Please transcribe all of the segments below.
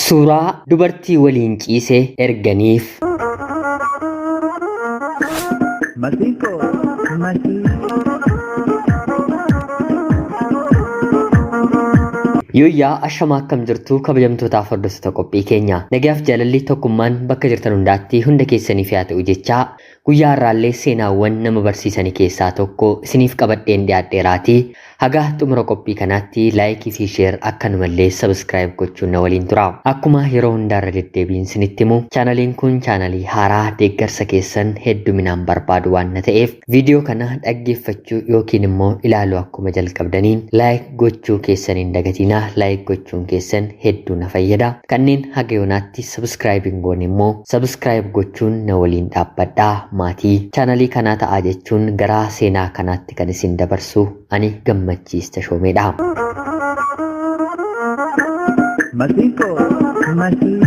Suuraa dubartii waliin ciise erganiif. Masiinqoo masii. Yooyyaa, ashamaa, akkam jirtu kabajamtootaaf hordoftoota qophii keenya? Nagaaf jaalalli tokkummaan bakka jirtan hundaatti hunda keessaniif haa ta'u jechaa, guyyaa har'aallee seenaawwan nama barsiisanii keessaa tokko isiniif qabadheen dhiyaadheeraatii haga xumura qophii kanaatti like fi share, akkanumallee subscribe gochuun na waliin tura. Akkuma yeroo hundaarra deddeebiin isinitti himu, chaanaliin kun chaanalii haaraa deeggarsa keessan hedduminaan barbaadu waan na ta'eef, viidiyoo kana dhaggeeffachuu yookiin immoo ilaaluu akkuma jalqabdaniin like gochuu keessan hin dagatinaa. Like gochuun keessan hedduu na fayyada. Kanneen haga yoonaatti subscribe hin goone immoo subscribe gochuun na waliin dhaabbadhaa, maatii chaanalii kanaa ta'aa jechuun gara seenaa kanaatti kan isin dabarsu ani Gammachiis Tashoomeedha. Masiinqoo masii.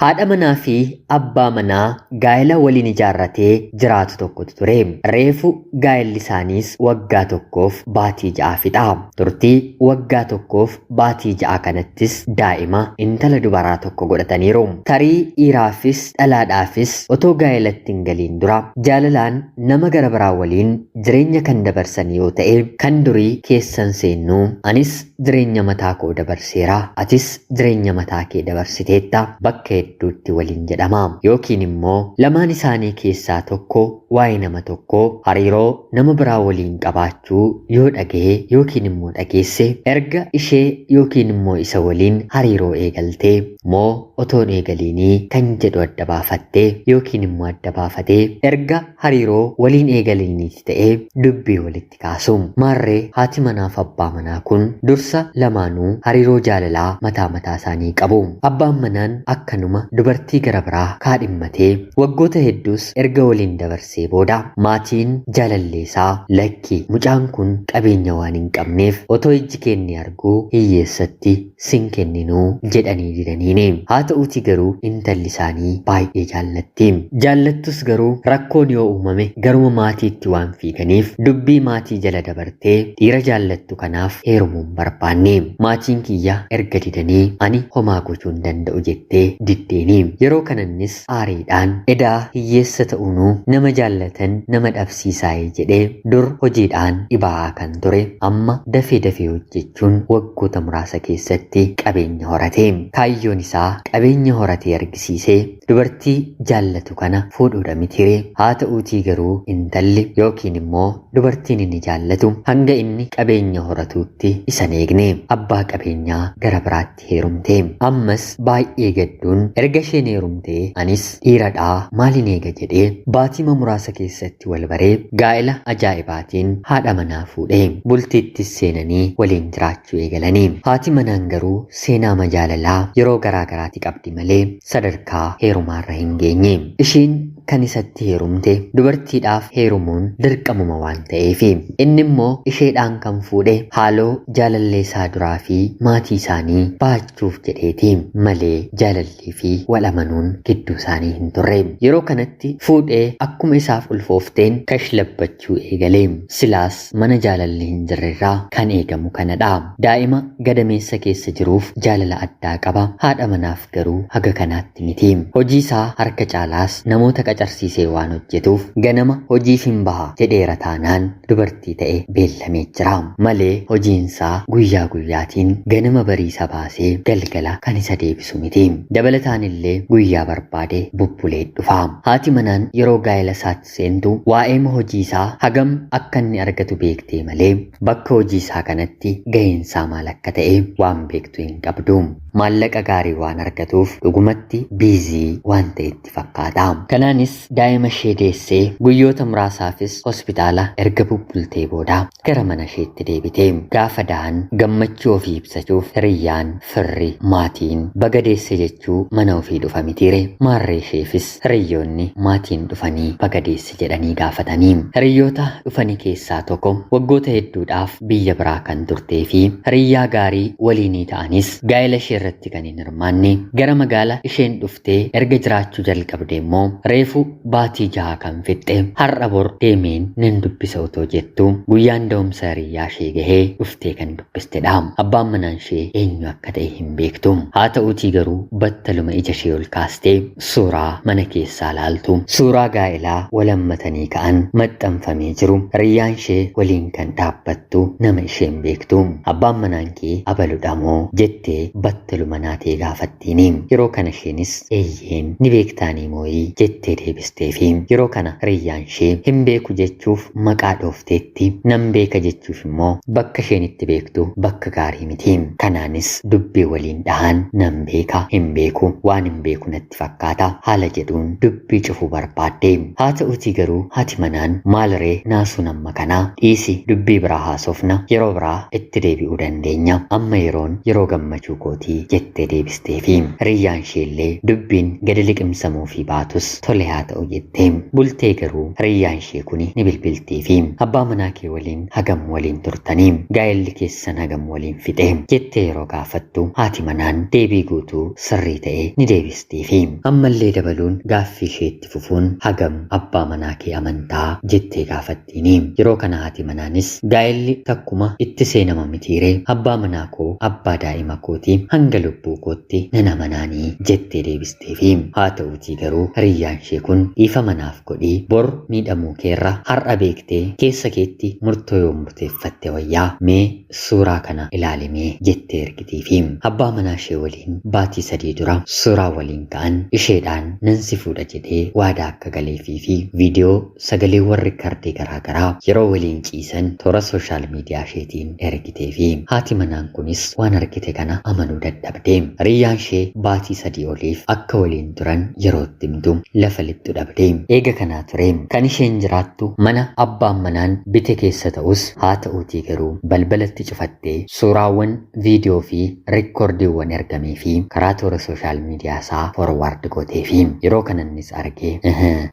Haadha manaa fi abbaa manaa gaa'ela waliin ijaarratee jiraatu tokkotu ture. Reefu gaa'elli isaaniis waggaa 1f baatii 6 fixa. Turtii waggaa 1f baatii 6 kanattis daa'ima intala dubaraa tokko godhataniiru. Tarii dhiiraafis dhalaadhaafis otoo gaa'elatti hin galiin dura jaalalaan nama gara biraa waliin jireenya kan dabarsan yoo ta'e, kan durii keessan seennuu, anis jireenya mataa koo dabarseera, atis jireenya mataa kee dabarsiteetta bakka hedduutti waliin jedhama. Yookiin immoo lamaan isaanii keessaa tokko waa'ee nama tokkoo hariiroo nama biraa waliin qabaachuu yoo dhagahe yookiin immoo dhageesse, erga ishee yookiin immoo isa waliin hariiroo eegaltee moo otoon eegaliinii kan jedhu adda baafattee yookiin immoo adda baafatee, erga hariiroo waliin eegaliniiti ta'ee dubbii walitti kaasu. Maarree haati manaaf abbaa manaa kun dursa lamaanuu hariiroo jaalalaa mataa mataa isaanii qabu. Abbaan manaan akkanuma dubartii gara biraa kaadhimmatee waggoota hedduus erga waliin dabarsee booda, maatiin jaalalleesaa lakki, mucaan kun qabeenya waan hin qabneef otoo ijji keenya arguu hiyyeessatti sin kenninuu jedhanii didaniini. Haa ta'uuti garuu intalli isaanii baay'ee jaallatti. Jaallattus garuu rakkoon yoo uumame garuma maatiitti waan fiiganiif, dubbii maatii jala dabartee dhiira jaallattu kanaaf heerumuu hin barbaanne. Maatiin kiyya erga didanii ani homaa gochuu hin danda'u jettee diddeeni. Yeroo kanannis aariidhaan, edaa hiyyeessa ta'uunuu nama jaallatan nama dhabsiisaayee jedhee, dur hojiidhaan dhibaa'aa kan ture amma dafee dafee hojjechuun waggoota muraasa keessatti qabeenya horate. Kaayyoon isaa qabeenya horatee argisiisee dubartii jaallatu kana fuudhuudha mitiire? Haa ta'uutii garuu intalli yookiin immoo dubartiin inni jaallatu hanga inni qabeenya horatuutti isa hin eegne. Abbaa qabeenyaa gara biraatti heerumte. Ammas baay'ee gadduun, erga isheen heerumtee anis dhiiradhaa maalin eega jedhee, baatiima muraasa keessatti wal baree gaa'ela ajaa'ibaatiin haadha manaa fuudhe. Bultiittis seenanii waliin jiraachuu eegalanii. Haati manaan garuu seenaa jaalalaa yeroo garaa garaatti qabdi malee sadarkaa heerumaarra hin geenye. Ishiin kan isatti heerumte dubartiidhaaf heerumuun dirqamuma waan ta'eefi. Inni immoo isheedhaan kan fuudhe haaloo jaalallee isaa duraa fi maatii isaanii baachuuf jedheeti malee jaalallii fi wal amanuun gidduu isaanii hin turre. Yeroo kanatti fuudhee akkuma isaaf ulfoofteen kashlabbachuu eegale. Silaas mana jaalalli hin jirrerraa kan eegamu kanadha. Daa'ima gadameessa keessa jiruuf jaalala addaa qaba. Haadha manaaf garuu haga kanaatti miti. Hojii isaa harka caalaas namoota qacarsiisee waan hojjetuuf, ganama hojiif hin baha jedheera taanaan dubartii ta'e beellamee jira. Malee hojiinsaa guyyaa guyyaatiin ganama bariisa baasee galgala kan isa deebisu miti. Dabalataan illee guyyaa barbaade bubbulee dhufa. Haati manaan yeroo gaa'ela isaatti seentu waa'eema hojii isaa hagam akka inni argatu beektee malee bakka hojii isaa kanatti gaheensaa maal akka ta'e waan beektu hin qabdu. Maallaqa gaarii waan argatuuf dhugumatti busy waan ta'etti fakkaata. Kanaanis daa'ima ishee deessee guyyoota muraasaafis hospitaala erga bubbultee booda gara mana isheetti deebite. Gaafa da'an gammachuu ofii ibsachuuf hiriyyaan, firri, maatiin baga deesse jechuu mana ofii dhufa mitiire? Maarree isheefis hiriyyoonni, maatiin dhufanii baga deesse jedhanii gaafatanii. Hiriyyoota dhufanii keessaa tokko waggoota hedduudhaaf biyya biraa kan turtee fi hiriyyaa gaarii waliinii ta'anis gaa'ela ishee irratti kan hin hirmaanne, gara magaala isheen dhuftee erga jiraachuu jalqabde immoo reefu Reefu baatii 6 kan fixxe har'a bor deemeen nan dubbisa otoo jettu guyyaan da'umsa hiriyyaa ishee gahee dhuftee kan dubbistedha. Abbaan manaan ishee eenyu akka ta'e hin beektu. Haa ta'uutii garuu battaluma ija ishee ol kaastee suuraa mana keessaa laaltu. Suuraa gaa'elaa walammatanii ka'an maxxanfamee jiru. Hiriyyaan ishee waliin kan dhaabbattu nama isheen beektu. Abbaan manaan kee abaludha moo jettee battaluma naatee gaafattiini. Yeroo kana isheenis eeyyeen ni beektaanii mooyii jettee deebisteefi. Yeroo kana hiriyyaan ishee hin beeku jechuuf maqaa dhoofteetti, nan beeka jechuuf immoo bakka isheen itti beektu bakka gaarii miti. Kanaanis dubbii waliin dhahan nan beeka hin beeku waan hin beeku natti fakkaata haala jedhuun dubbii cufuu barbaadde. Haa ta'uutii garuu haati manaan maal ree naasuun amma kanaa dhiisi dubbii biraa haasofna yeroo biraa itti deebi'uu dandeenya amma yeroon yeroo gammachuu kootii jettee deebisteefi. Hiriyyaan ishee illee dubbiin gadi liqimsamuu fi baatus tole haa ta'u jette. Bultee garuu hiriyyaan ishee kuni ni bilbilteefi. Abbaa manaa kee waliin hagam waliin turtanii gaa'elli keessan hagam waliin fixe jettee yeroo gaafattu haati manaan deebii guutuu sirrii ta'e ni deebisteefi. Ammallee dabaluun gaaffii isheetti fufuun hagam abbaa manaa kee amantaa jettee gaafattiini. Yeroo kana haati manaanis gaa'elli takkuma itti seenama mitiiree abbaa manaa koo abbaa daa'ima kooti hanga lubbuu kootti nan amanaanii jettee deebisteefi. Haa ta'uutii garuu hiriyyaan ishee kun dhiifa manaaf godhii bor miidhamuu keerra har'a beektee keessa keetti murtoo yoo murteeffatte wayyaa mee suuraa kana ilaalimee jettee ergitiifi. Abbaa manaa ishee waliin baatii 3 dura suuraa waliin ka'an isheedhaan nan si fuudha jedhee waadaa akka galeefii fi viidiyoo sagaleewwan riikardii garaagaraa yeroo waliin ciisan toora sooshaal miidiyaa isheetiin ergiteefi. Haati manaan kunis waan argite kana amanuu dadhabde. Hiriyyaan ishee baatii 3 oliif akka waliin turan yeroo itti himtu lafa lixxu dhabde. Eega kanaa ture kan isheen jiraattu mana abbaan manaan bite keessa ta'us haa ta'uutii garuu balbalatti cufattee suuraawwan viidiyoo fi rikkoordiiwwan ergamee fi karaa toora sooshaal miidiyaa isaa forwaard gootee fi yeroo kanannis argee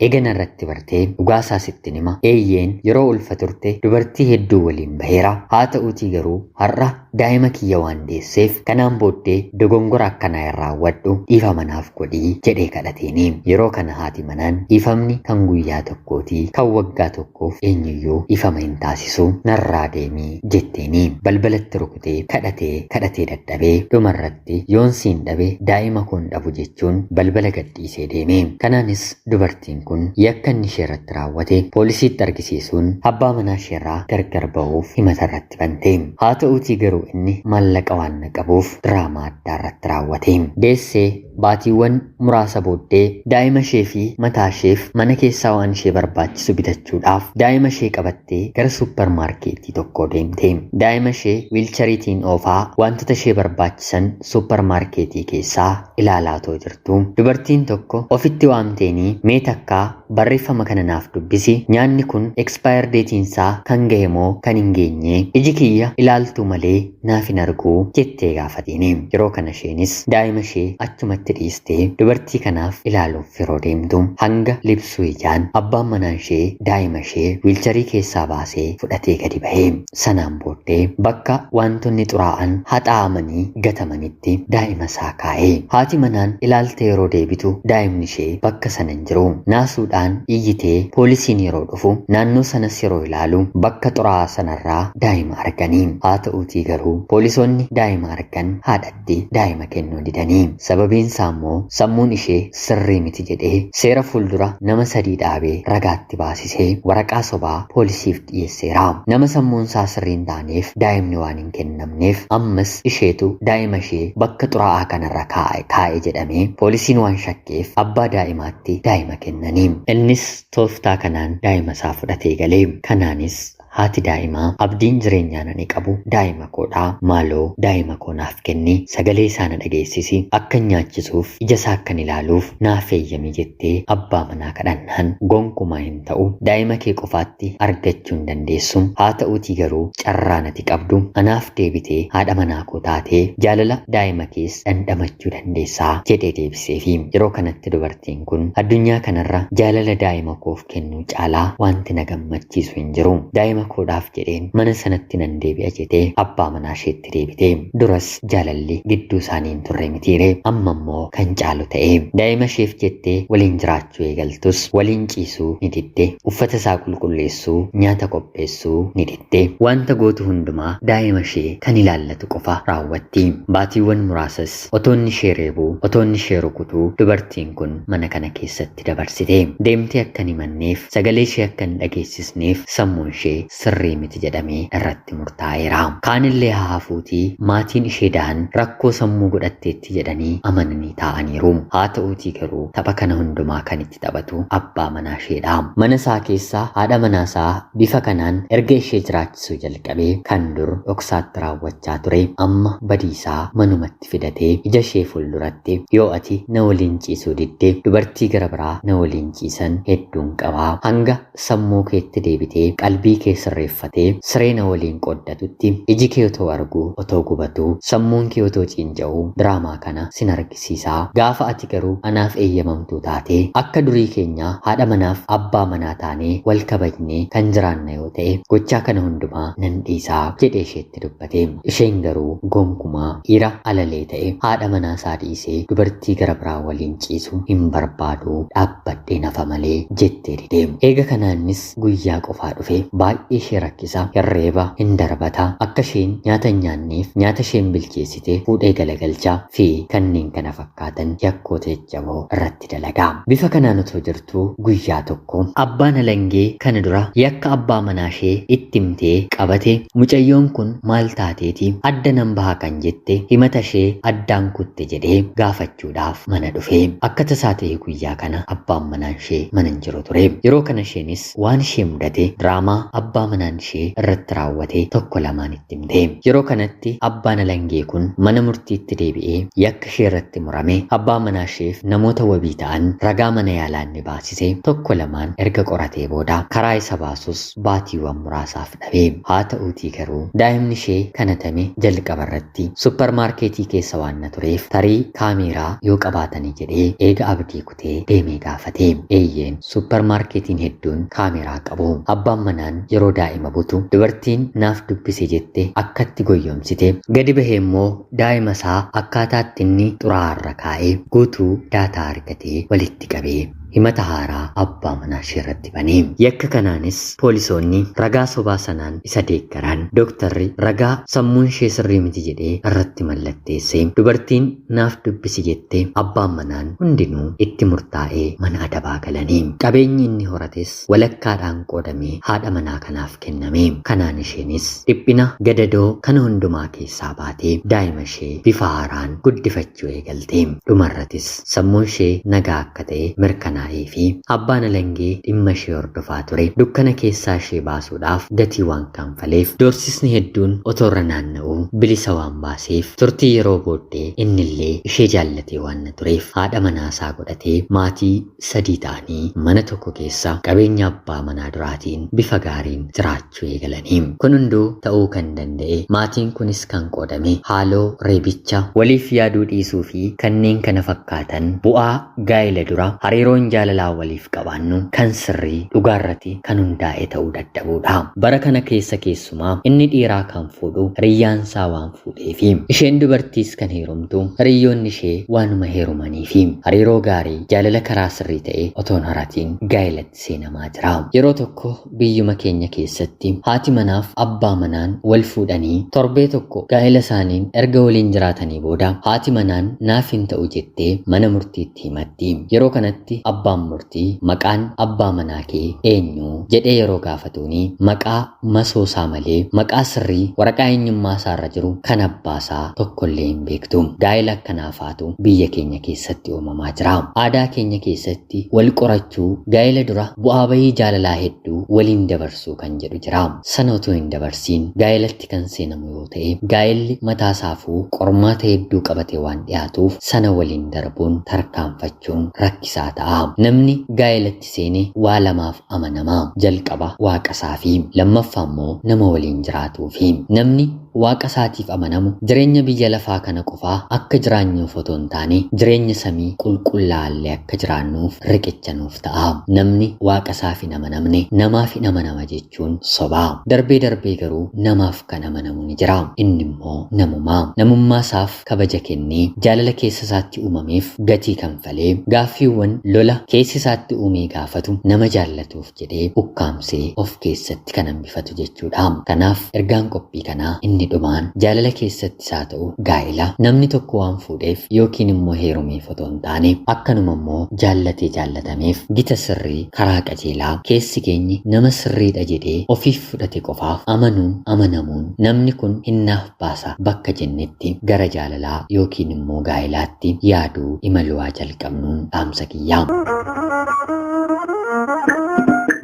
eega narratti bartee dhugaasaa sittin hima eeyyeen yeroo ulfa turte dubartii hedduu waliin baheera haa ta'uutii garuu har'a daa'ima kiyya waan deesseef kanaan booddee dogongora akkanaa hin raawwadhu dhiifa manaaf godhii jedhee kadhateeni. Yeroo kana haati manaan dhiifamni kan guyyaa tokkootii kan waggaa tokkoof eenyuyyuu dhiifama hin taasisu narraa deemii jetteeni. Balbalatti rukutee kadhatee kadhatee dadhabee dhumarratti yoon siin dhabe daa'ima koon dhabu jechuun balbala gadhiisee deeme. Kanaanis dubartiin kun yakka inni ishee irratti raawwate poolisiitti argisiisuun abbaa manaa isheerraa gargar ba'uuf himata irratti bante. Haa ta'uutii garuu inni maallaqa waan qabuuf diraamaa addaa irratti raawwate. Deessee baatiiwwan muraasa booddee daa'ima ishee fi mataa isheef mana keessaa waan ishee barbaachisu bitachuudhaaf daa'ima ishee qabattee gara suupparmaarkeetii tokko deemte. Daa'ima ishee wiilchariitiin oofaa wantoota ishee barbaachisan suupparmaarkeetii keessaa ilaalaa otoo jirtu dubartiin tokko ofitti waamteenii mee takkaa barreeffama kana naaf dubbisi nyaanni kun expire deetiinsaa kan gahe moo kan hin geenye iji kiyya ilaaltuu malee naaf hin arguu jettee gaafateeni. Yeroo kana isheenis daa'ima ishee achumatti dhiistee dubartii kanaaf ilaaluuf yeroo deemtu hanga libsuu ijaan abbaan manaan ishee daa'ima ishee wiilcharii keessaa baasee fudhatee gadi bahe. Sanaan booddee bakka wantoonni xuraa'an haxaa'amanii gatamanitti daa'ima isaa kaa'e. Haati manaan ilaaltee yeroo deebitu daa'imni ishee bakka sana hin jiru. Naasuudhaan iyyitee poolisiin yeroo dhufu naannoo sanas yeroo ilaalu bakka xuraa'aa sanarraa daa'ima arganii. Haa ta'uutii garuu poolisoonni daa'ima argan haadhatti daa'ima kennuu didanii. Sababiin isaa immoo sammuun ishee sirrii miti jedhee seera fuuldura nama 3 dhaabee ragaatti baasisee waraqaa sobaa poolisiif dhiyeesseera. Nama sammuun isaa sirrii hin taaneef daa'imni waan hin kennamneef ammas isheetu daa'ima ishee bakka xuraa'aa kanarra kaa'e jedhamee poolisiin waan shakkeef abbaa daa'imaatti daa'ima kennanii. Innis tooftaa kanaan daa'ima isaa fudhatee galee. Kanaanis haati daa'imaa abdiin jireenyaa nani qabu daa'ima koodhaa maaloo daa'ima koo naaf kenni sagalee isaa na dhageessisi akka nyaachisuuf ija isaa akkan ilaaluuf naaf eeyyami jettee abbaa manaa kadhannaan gonkumaa hin ta'u daa'ima kee qofaatti argachuu hin dandeessu haa ta'uutii garuu carraa nati qabdu anaaf deebitee haadha manaa koo taatee jaalala daa'ima kees dhandhamachuu dandeessaa jedhee deebiseefi. Yeroo kanatti dubartiin kun addunyaa kanarra jaalala daa'ima koof kennuu caalaa wanti na gammachiisu hin jiru. Daa'ima Daa'ima koodhaaf jedheen mana sanatti nan deebi'a jettee abbaa manaa isheetti deebite. Duras jaalalli gidduu isaanii hin turre mitiire, amma immoo kan caalu ta'e. Daa'ima isheef jettee waliin jiraachuu eegaltus waliin ciisuu ni didde. Uffata isaa qulqulleessuu, nyaata qopheessuu ni didde. Wanta gootu hundumaa daa'ima ishee kan ilaallatu qofa raawwatti. Baatiiwwan muraasas otoonni ishee reebuu, otoonni ishee rukutuu dubartiin kun mana kana keessatti dabarsite. Deemtee akka hin himanneef, sagalee ishee akka hin dhageessisneef sammuun ishee sirrii miti jedhamee irratti murtaa'eera. Kaanillee haa hafuutii maatiin ishee dahan rakkoo sammuu godhatteetti jedhanii amananii taa'aniiru. Haa ta'uutii garuu tapha kana hundumaa kan itti taphatu abbaa manaa isheedha. Mana isaa keessaa haadha manaa isaa bifa kanaan erga ishee jiraachisuu jalqabee kan dur dhoksaatti raawwachaa ture amma badiisaa manumatti fidatee ija ishee fuulduratti, yoo ati na waliin ciisuu didde dubartii gara biraa na waliin ciisan hedduun qabaa, hanga sammuu keetti deebitee qalbii kee sirreeffatee siree na waliin qooddatutti iji kee otoo arguu otoo gubatuu sammuun kee otoo ciinca'uu diraamaa kana sin argisiisaa, gaafa ati garuu anaaf eeyyamamtuu taatee akka durii keenyaa haadha manaaf abbaa manaa taanee wal kabajnee kan jiraanna yoo ta'e gochaa kana hundumaa nan dhiisaa jedhee isheetti dubbate. Isheen garuu gonkumaa dhiira alalee ta'e haadha manaa isaa dhiisee dubartii gara biraa waliin ciisu hin barbaadu, dhaabbadhee nafa malee jettee dide. Eega kanaanis guyyaa qofaa dhufe baay'ee ishee rakkisa, hirreeba hin darbata, akka isheen nyaata hin nyaanneef nyaata isheen bilcheessite fuudhee galagalcha fi kanneen kana fakkaatan yakkoota jajjaboo irratti dalagaa. Bifa kanaan otoo jirtuu guyyaa tokko abbaan alangee kana dura yakka abbaa manaa ishee itti himtee qabate, mucayyoon kun maal taateeti adda nan baha kan jette himata ishee addaan kutte jedhee gaafachuudhaaf mana dhufe. Akka tasaa ta'e guyyaa kana abbaan manaan ishee mana hin jiru ture. Yeroo kana isheenis waan ishee mudate diraamaa abbaa manaan ishee irratti raawwate tokko lamaan itti himte. Yeroo kanatti abbaan alangee kun mana murtiitti deebi'ee yakka ishee irratti murame abbaa manaa isheef namoota wabii ta'an ragaa mana yaalaa inni baasise tokko lamaan erga qoratee booda karaa isa baasus baatiiwwan muraasaaf dhabe. Haa ta'uutii garuu daa'imni ishee kanatame jalqaba irratti supparmaarkeetii keessa waan na tureef tarii kaameeraa yoo qabaatanii jedhee eega abdii kutee deemee gaafate. Eeyyeen, supparmaarkeetiin hedduun kaameeraa qabu. Abbaan manaan yeroo daa'ima butu dubartiin naaf dubbise jette akkatti goyyomsite, gadi bahee immoo daa'ima isaa akkaataatti inni xuraa'aarra kaa'ee guutuu daataa argatee walitti qabee himata haaraa abbaa manaa ishee irratti bane. Yakka kanaanis poolisoonni ragaa sobaa sanaan isa deeggaran, dooktarri ragaa sammuun ishee sirrii miti jedhee irratti mallatteesse, dubartiin naaf dubbisi jette abbaan manaan hundinuu itti murtaa'ee mana adabaa galanii. Qabeenyi inni horates walakkaadhaan qoodamee haadha manaa kanaaf kenname. Kanaan isheenis dhiphina gadadoo kana hundumaa keessaa baatee daa'ima ishee bifa haaraan guddifachuu eegalte. Dhumarratis sammuun ishee nagaa akka ta'e mirkanaa'ee fi abbaan alangee dhimma ishee hordofaa ture dukkana keessaa ishee baasuudhaaf gatii waan kanfaleef doorsisni hedduun otoo irra naanna'uu bilisa waan baaseef turtii yeroo booddee innillee ishee jaallatee waan na tureef haadha manaasaa godhatee maatii sadii ta'anii mana tokko keessa qabeenya abbaa manaa duraatiin bifa gaariin jiraachuu eegalanii. Kun hunduu ta'uu kan danda'e maatiin kunis kan qoodame haaloo reebicha waliif yaaduu dhiisuu fi kanneen kana fakkaatan bu'aa gaa'ela dura hariiroon jaalalaa waliif qabaannu kan sirrii dhugaarratti kan hundaa'e ta'uu dadhabuudha. Bara kana keessa keessumaa inni dhiiraa kan fuudhu hiriyyaansaa waan fuudheefi isheen dubartiis kan heerumtu hiriyyoonni ishee waanuma heerumaniifi hariiroo gaarii jaalala karaa sirrii ta'e otoo hin horatiin gaa'elatti seenamaa jira. Yeroo tokko biyyuma keenya keessatti haati manaaf abbaa manaan wal fuudhanii torbee tokko gaa'ela isaaniin erga waliin jiraatanii booda haati manaan naaf hin ta'u jettee mana murtiitti himatti. Yeroo kanatti abbaan murtii maqaan abbaa manaa kee eenyu jedhee yeroo gaafatuuni maqaa masoosaa malee maqaa sirrii waraqaa eenyummaa isaarra jiru kan abbaasaa tokkollee hin beektu. Gaa'ela akkanaafaatu biyya keenya keessatti uumamaa jira. Aadaa keenya keessatti wal qorachuu, gaa'ela dura bu'aa bahii jaalalaa hedduu waliin dabarsuu kan jedhu jira. Sana otoo hin dabarsiin gaa'elatti kan seenamu yoo ta'e gaa'elli mataa isaafuu qormaata hedduu qabatee waan dhiyaatuuf sana waliin darbuun tarkaanfachuun rakkisaa ta'a. Namni gaa'elatti seene waa lamaaf amanama. Jalqaba waaqa isaa fi lammaffaa immoo nama waliin jiraatuu fi namni waaqa isaatiif amanamu jireenya biyya lafaa kana qofaa akka jiraannuuf otoo hin taane jireenya samii qulqullaa'allee akka jiraannuuf riqicha nuuf ta'a. Namni waaqa isaaf hin amanamne namaaf hin amanama jechuun sobaa. Darbee darbee garuu namaaf kan amanamu ni jira. Inni immoo namumaa. Namummaa isaaf kabaja kennee jaalala keessa isaatti uumameef gatii kanfalee gaaffiiwwan lola keessa isaatti uumee gaafatu nama jaallatuuf jedhee ukkaamsee of keessatti kan hambifatu jechuudha. Kanaaf ergaan qophii kanaa inni dhumaan jaalala keessatti isaa ta'u gaa'ela namni tokko waan fuudheef yookiin immoo heerumeef otoo hin taane akkanuma immoo jaallatee jaallatameef gita sirrii karaa qajeelaa keessi keenyi nama sirriidha jedhee ofiif fudhate qofaaf amanuun amanamuun namni kun hinnaaf baasa bakka jennetti gara jaalalaa yookiin immoo gaa'elaatti yaaduu imaluu haa jalqabnuun dhaamsa kiyyaa.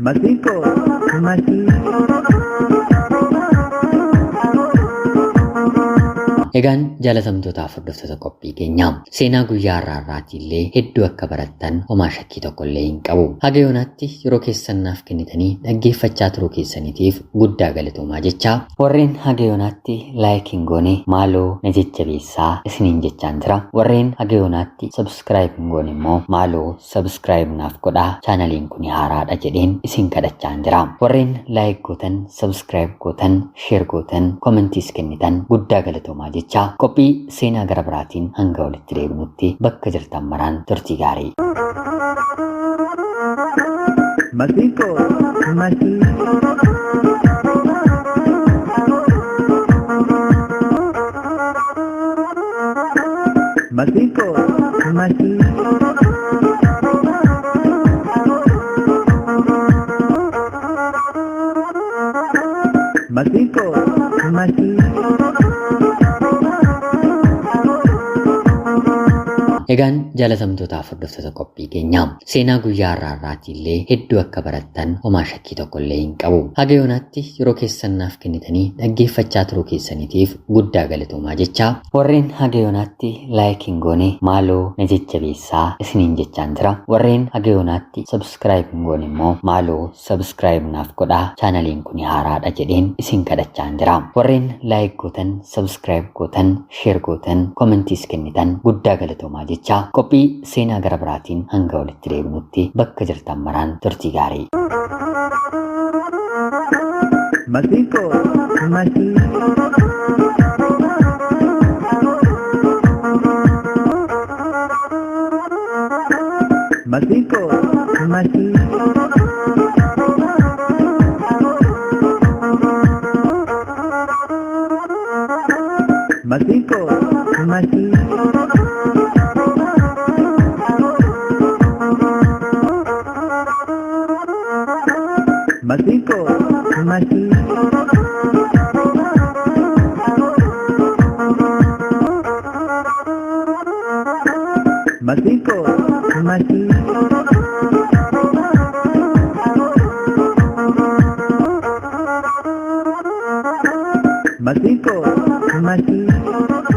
Masiinqoo masii. Egaan jaalatamtootaaf hordoftoota qophii keenyaa seenaa guyyaa har'aa irraatii illee hedduu akka barattan homaa shakkii tokko illee hin qabu. Haga yoonaatti yeroo keessan naaf kennitanii dhaggeeffachaa turuu keessaniitiif guddaa galatoomaa jechaa warreen haga yoonaatti like hin goone maaloo na jajjabeessaa isiniin jechaan jira. Warreen haga yoonaatti subscribe hin goone immoo maaloo subscribe naaf godhaa chaanaliin kun haaraadha jedheen isin kadhachaan jira. Warreen like gootan, subscribe gootan, share gootan, commentiis kennitan guddaa galatoomaa jechaa qophii seenaa gara biraatiin hanga walitti deebinutti bakka jirtan maraan turtii gaarii. Masiinqoo masii. Masiinqoo masii. Masiinqoo masii. Egaan jaalatamtootaaf hordoftoota qophii keenyaa seenaa guyyaa har'aa irraatii illee hedduu akka barattan homaa shakkii tokko illee hin qabu. Haga yoonaatti yeroo keessan naaf kennitanii dhaggeeffachaa turuu keessaniitiif guddaa galatoomaa jechaa warreen haga yoonaatti like hin goone maaloo na jajjabeessaa isiniin jechaan jira. Warreen haga yoonaatti subscribe hin goone immoo maaloo subscribe naaf godhaa chaanaliin kun haaraadha jedheen isin kadhachaan jira. Warreen like gootan, subscribe gootan, share gootan, commentiis kennitan guddaa galatoomaa jechaa qophii seenaa gara biraatiin hanga walitti deebinutti bakka jirtan maraan turtii gaarii. Masiinqoo masii. Masiinqoo masii. Masiinqoo masii. Masiinqoo masii. Masiinqoo masii. Masiinqoo masii.